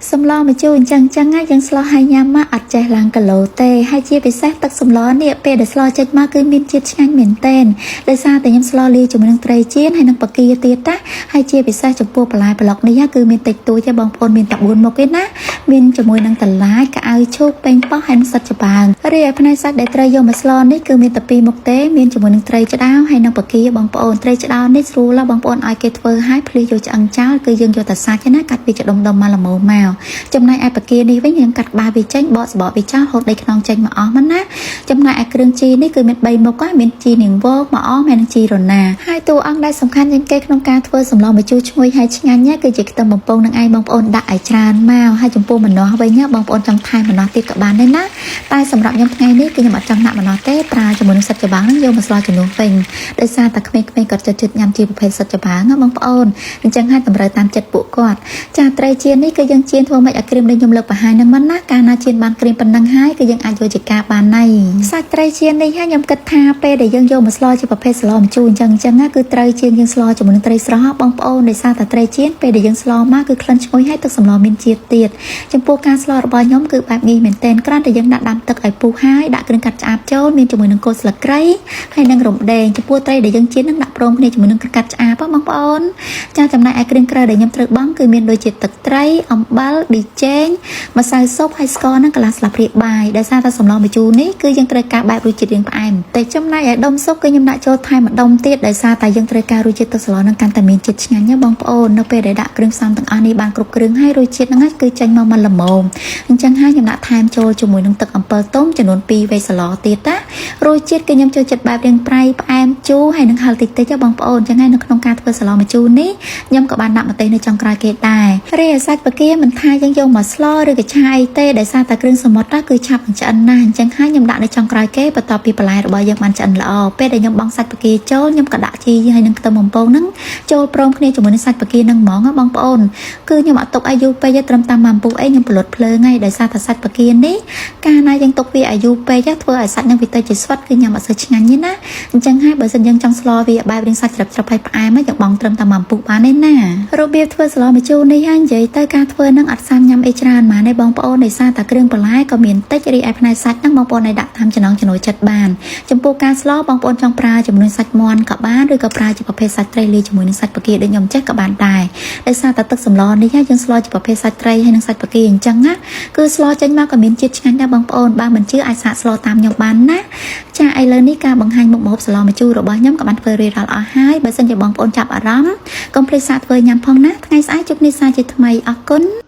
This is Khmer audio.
សម្លម្ជូរអញ្ចឹងចឹងណាយើងស្លឲ្យញ៉ាំមកអត់ចេះឡើងគីឡូទេហើយជាពិសេសទឹកសម្លនេះពេលដែលស្លចេញមកគឺមានជាតិឆ្ងាញ់មែនទែនដោយសារតែខ្ញុំស្លលាយជាមួយនឹងត្រីចៀនហើយនឹងបង្គាទៀតណាហើយជាពិសេសចំពោះបន្លែប្លុកនេះគឺមានតិចតួចទេបងប្អូនមានតែ4មុខទេណាមានជាមួយនឹងបន្លែក្អៅឈូកប៉េងប៉ោះហើយនឹងសិតច្បើងរីឯផ្នែកសាច់ដែលត្រូវយកមកស្លនេះគឺមានតែពីរមុខទេមានជាមួយនឹងត្រីឆ្ដោហើយនឹងបង្គាបងប្អូនត្រីឆ្ដោនេះស្រួលបងប្អូនឲ្យគេធ្វើឲ្យភ្លីយកឆ្អឹងចោលគឺយើងយកតែសាច់ណាកាត់វាជាដុំៗមកល្មមមកចំណែកឯបង្គានេះវិញយើងកាត់ក្បាលវាចេញបកសបកវាចោលហូតដីខ្នងចេញមកអស់មកណាចំណែកឯគ្រឿងជីនេះគឺមាន3មុខហើយមានជីនាងវងមកអមហើយនិងជីរណាហើយតួអង្គដែលសំខាន់ជាងគេក្នុងការធ្វើសម្លម្ជូរឈ្ងុយហើយឆ្ងាញ់ណាគឺជាខ្ទឹមបំពងនឹងឯងបងប្អូនដាក់ឲ្យច្រើនមកហើយចំពោះម្នាស់វិញណាបងប្អូនចង់ថែមម្នាស់ទៀតក៏បានដែរណាតែសម្រាប់ខ្ញុំថ្ងៃនេះគឺខ្ញុំអត់ចង់ដាក់ម្នាស់ទេប្រើជាមួយនឹងសិតច្បាំងនឹងយកមកស្លជំនួសវិញដោយសារតែក្មេងៗគាត់ចិត្តចិត្តញ៉ាំជាប្រភេទសិតច្បាំងណាបងប្អូនអញ្ចឹងហើយតម្រូវតាមចិត្តពួកគាត់ចាត្រីចៀននេះគឺយើងចៀនធ្វើម៉េចឲ្យក្រៀមដូចខ្ញុំលើកបង្ហាញហ្នឹងមិនណាកាលណាចៀនបានក្រៀមប៉ុណ្ណឹងហើយគឺយើងអាចយកជាការបានណៃសាច់ត្រីចៀននេះហើយខ្ញុំគិតថាពេលដែលយើងយកមកស្លជាប្រភេទស្លម្ជូរអញ្ចឹងអញ្ចឹងណាគឺត្រូវជាងយើងស្លជាមួយនឹងត្រីស្រស់បងប្អូនដោយសារតែត្រីចៀនពេលដែលយើងស្លមកគឺក្លិនឈ្ងុយហើយទឹកសម្លមានជាតិទៀតចំពោះការស្លរបស់ខ្ញុំគឺបែបងាយមែនទែនគ្រាន់តែយើងដាក់ដាំទឹកឲ្យពុះហើយដាក់គ្រឿងកាត់ឆ្អាបចូលមានជាមួយនឹងគល់ស្លឹកគ្រៃហើយនឹងរំដេងចំពោះត្រីដែលយើងចៀននឹងដាក់ព្រមគ្នាជាមួយនឹងគ្រឿងកាត់ឆ្អាបបងប្អូនចាចំណែកឯគ្រឿងក្រៅដែលខ្ញុំត្រូវបង់គឺមានដូចជាទឹកត្រីអំបិលប៊ីចេងម្សៅស៊ុបហើយស្ករនិងកន្លះស្លាបព្រាបាយដោយសារតែសម្លម្ជូរនេះគឺយើងត្រូវការបែបរសជាតិរាងផ្អែមបន្តិចចំណែកឯដុំស៊ុបគឺខ្ញុំដាក់ចូលថែមម្ដុំទៀតដោយសារតែយើងត្រូវការរសជាតិទឹកសម្លនឹងកាន់តែមានជាតិឆ្ងាញ់ណាបងប្អូននៅពេលដែលដាក់គ្រឿងផ្សំទាំងអស់នេះបានគ្រប់គ្រឿងហើយរសជាតិហ្នឹងគឺចេញមកមិនល្មមអញ្ចឹងហើយខ្ញុំដាក់ថែមចូលជាមួយនឹងទឹកអំពិលទុំចំនួន2វែកស្លទៀតណារសជាតិគឺខ្ញុំចូលចិត្តបែបរាងប្រៃផ្អែមជូរហើយនឹងហឹរតិចតិចបងប្អូនអញ្ចឹងហើយនៅក្នុងការធ្វើសម្លម្ជូរនេះខ្ញុំក៏បានដាក់ម្ទេសនៅចុងក្រោយគេដែររីឯសាច់បង្គាមិនថាយើងយកមកស្លឬក៏ឆាអីទេដោយសារតែគ្រឿងសមុទ្រគឺឆាប់ឆ្អិនណាស់អញ្ចឹងហើយខ្ញុំដាក់នៅចុងក្រោយគេបន្ទាប់ពីបន្លែរបស់យើងបានឆ្អិនល្អពេលដែលខ្ញុំបង់សាច់បង្គាចូលខ្ញុំក៏ដាក់ជីហើយនឹងខ្ទឹមបំពងហ្នឹងចូលព្រមគ្នាជាមួយនឹងសាច់បង្គាហ្នឹងហ្មងបងប្អូនគឺខ្ញុំអត់ទុកឲ្យយូរពេកទេត្រឹមតាមមួយអំពុះអីខ្ញុំផលុតភ្លើងហើយដោយសារតែសាច់បង្គានេះកាលណាយើងទុកវាឲ្យយូរពេកធ្វើឲ្យសាច់ហ្នឹងវាទៅជាស្វិតគឺញ៉ាំអត់សូវឆ្ងាញ់ទេណាអញ្ចឹងហើយបើសិនយើងចង់ស្លវាបែបរាងសាច់ច្រឹបច្រឹបហើយផ្អែមយើងបង់ត្រឹមតែមួយអំពុះបានទេណារបៀបធ្វើស្លម្ជូរនេះហើយនិយាយទៅការធ្វើហ្នឹងអត់សាំញ៉ាំអីច្រើនហ្មងទេបងប្អូនដោយសារតែគ្រឿងបន្លែក៏មានតិចរីឯផ្នែកសាច់ហ្នឹងបងប្អូនឲ្យដាក់តាមចំណង់ចំណូលចិត្តបានចំពោះការស្លបងប្អូនចង់ប្រើជាមួយនឹងសាច់មាន់ក៏បានឬក៏ប្រើជាប្រភេទសាច់ត្រីលាយជាមួយនឹងសាច់បង្គាដូចខ្ញុំចេះក៏បានដែរដោយសារតែទឹកសម្លនេះយើងស្លជាប្រភេទសាច់ត្រីហើយនិងសាច់បង្គាអញ្ចឹងណាគឺស្លចេញមកក៏មានជាតិឆ្ងាញ់ដែរបងប្អូនបើមិនជឿអាចសាកស្លតាមខ្ញុំបានណាចាឥឡូវនេះការបង្ហាញមុខម្ហូបសម្លម្ជូររបស់ខ្ញុំក៏បានធ្វើរួចរាល់អស់ហើយបើសិនជាបងប្អូនចាប់អារម្មណ៍កុំភ្លេចសាកធ្វើញ៉ាំផងណាថ្ងៃស្អែកជួបគ្នាសាជាថ្មីអរគុណ។